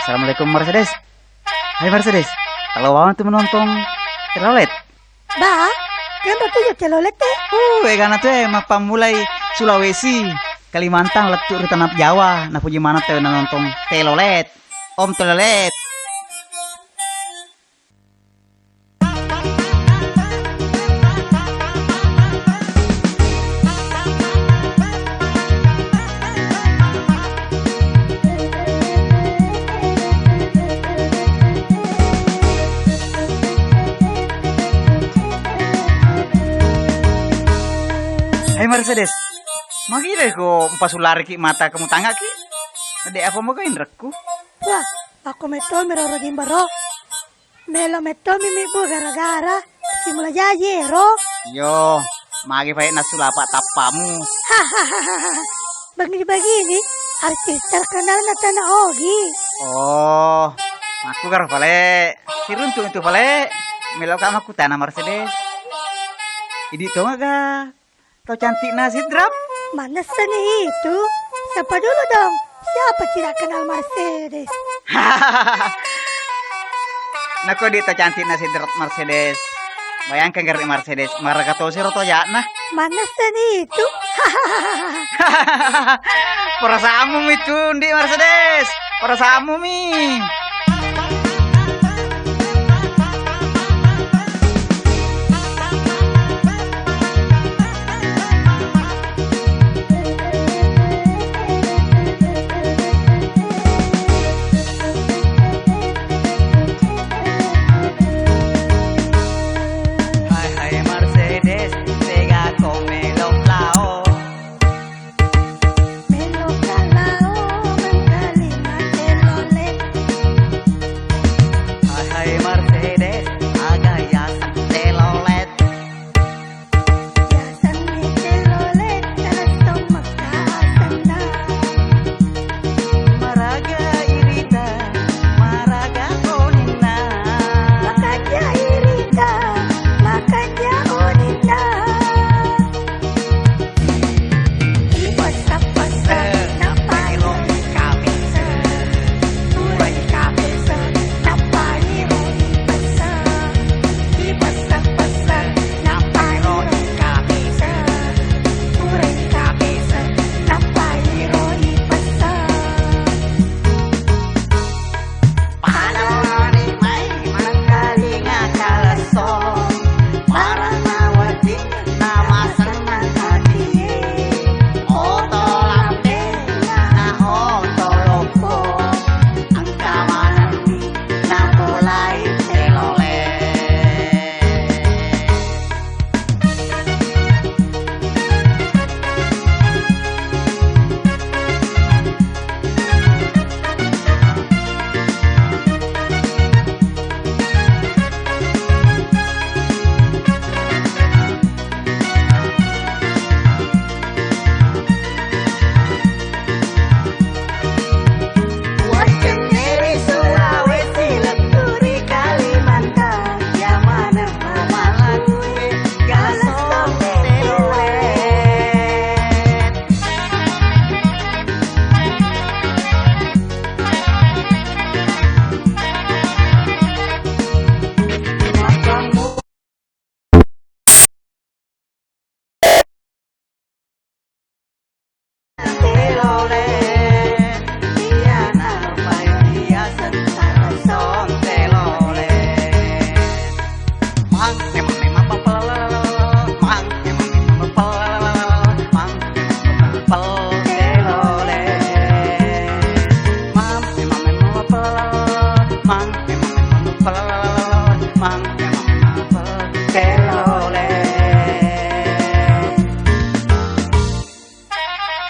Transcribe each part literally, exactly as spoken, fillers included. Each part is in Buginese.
Assalamualaikum, Mercedes. Hai, Mercedes. Kalau mau tu menonton telolet. Ba, kenapa tu ya telolet teh? Uh, egana tu eh, mappammulai Sulawesi, Kalimantan, lettu ri tanah Jawa, napuji maneng tau nonton telolet. Om telolet. Hai Mercedes, magi de ko mpasulariki mata kamu tangaki? Dek apa moga inrekku? Wah, aku metto miro rojing baro. Melo mettomi mibbu gara-gara simula jaji ero. Yo, magi pae nassulapa tappamu. Begini-begini, artis terkenal na tanah Ogi. Oh, aku karo pale. Siruntu itu pale. Melo ka makkutana Mercedes. Idi tonga ga? Tau cantikna Sidrap? Manessani itu. Siapa dulu dong? Siapa tidak kenal Mercedes? Nako di tau cantikna Sidrap Mercedes. Bayangkan gare Mercedes, maraga tosi ro tojana. Manessani itu. Perasaanmu itu, Ndi Mercedes. Perasaanmu mi. Hai, hai, Mercedes, tega ko melo lao? Melo ka lao mengkalinga telolet. Hai, hai, Mercedes, aga yaseng telolet? Yasengnge telolet, talesso mekka asenna. Maraga irita, maraga oninna. Makanja irita, makanja oninna. Ipessa-pessa, nappa iro ikabessa. Pura ikabessa, nappa iro ipessa. Ipessa-pessa, nappa iro ikabessa. Pura ikabessa, nappa iro ipessa. Padani mai mangkalinga kalesso, paranna wedding namasennang atie. Oto lambe na oto loppo, engka manenni napolai telolet. Waccenne ri Sulawesi, lettu ri Kalimantan, iya maneng mamallakkue, kalesso telolet.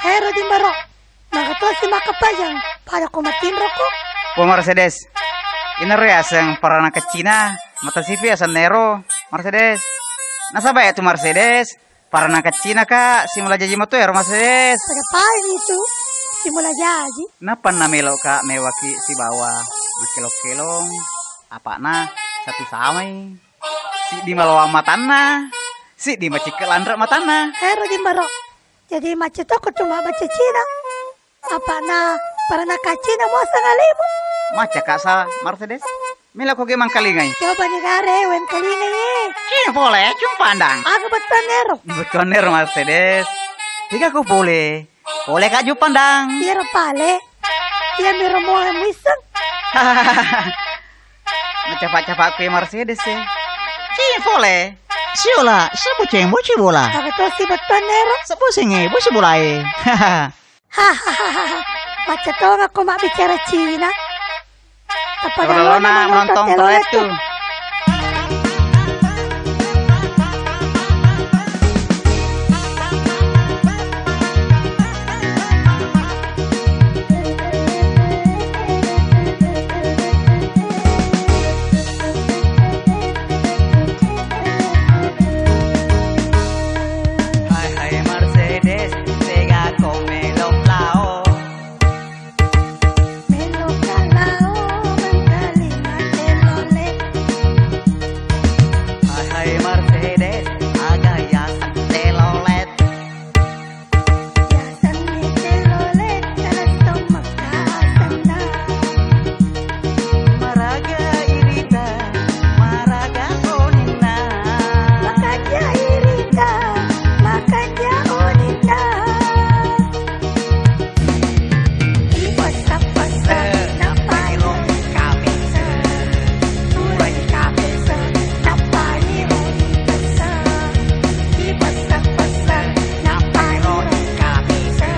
Hero di maro, maga tosi makkapajang, pada ko matinroko. Ko Mercedes, inaro yaseng parana keccina, mata sipi yaseng nero, Mercedes. Nasaba ya tu Mercedes, parana keccina ka, simula jaji mato ero Mercedes. Pada paling itu, simula jaji. Nappa namelo ka mewaki sibawa, makkelong-kelong, apakna satu samai. Siddi maloang matanna, siddi macikke lanre matanna. Hero di maro. Jadi macetoko tu mabbaca Cina. Apana parana kaccina muaseng alemu. Macca ka sa Mercedes? Mela ko ge mangkalingai. Coba ni gare, wem kalingai e. Cina pole, cumpandang. Aga bettuanna ero? Bettuanna ero Mercedes. Tiga ko pole. Pole ka cumpandang. Iyaro pale. Iya miro mua muisseng. Macapa-capa ku Mercedes e. Cina pole. Siola, sebbu ceng boci bola. Aga tosi bettuanna ero? Sebbu senge boci bola e. Hahaha, macca tonga ko mabbicara Cina. Tappa gallona menonton telolet tu. Hai, hai Mercedes, tega ko melo lao. Melo ka lao mangkalinga telolet. Hai, hai Mercedes, aga yaseng telolet. Yasengnge telolet, tala tommakka asenna. Maraga irita, maraga oninna. Makanja irita, makanja oninna. Ipessa-pessa nappa iro kapesa. Pura ikapesa nappa iro ipessa. Ipessa-pessa nappa iro ikapesa.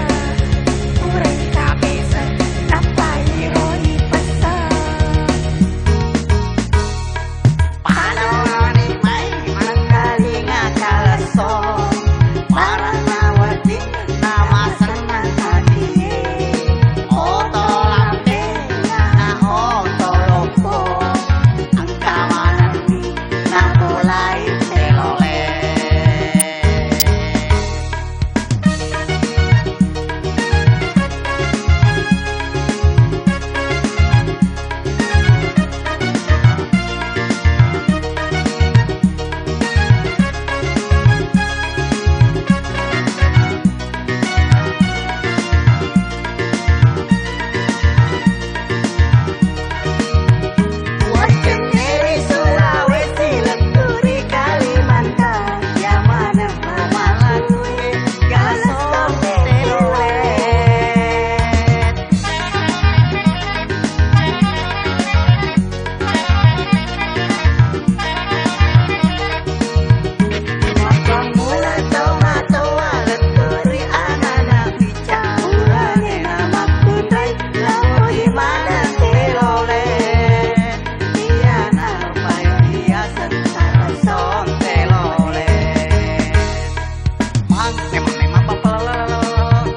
Pura ikapesa nappa iro ipessa. Padani mai mangkalinga kalesso, paranna wedding namasennang atie. Oto lambe na oto loppo, engka manenni namulai telolet. Waccenne ri Sulawesi, lettu ri Kalimantan, iya maneng mamallakkue kalesso telolet. Mappammula tomatoa lettu ri anana Caurane namakkunrai, laoi maneng telolet. Iyana pae riaseng kalesso telolet. Mang, memang, memang, bapel,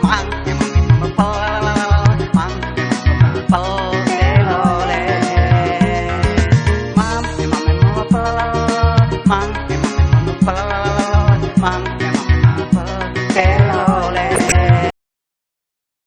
mang, memang, memang, bapel, mang, memang, memang, bapel, telolet. Mang, memang, memang, bapel, mang, memang, memang, bapel, mang,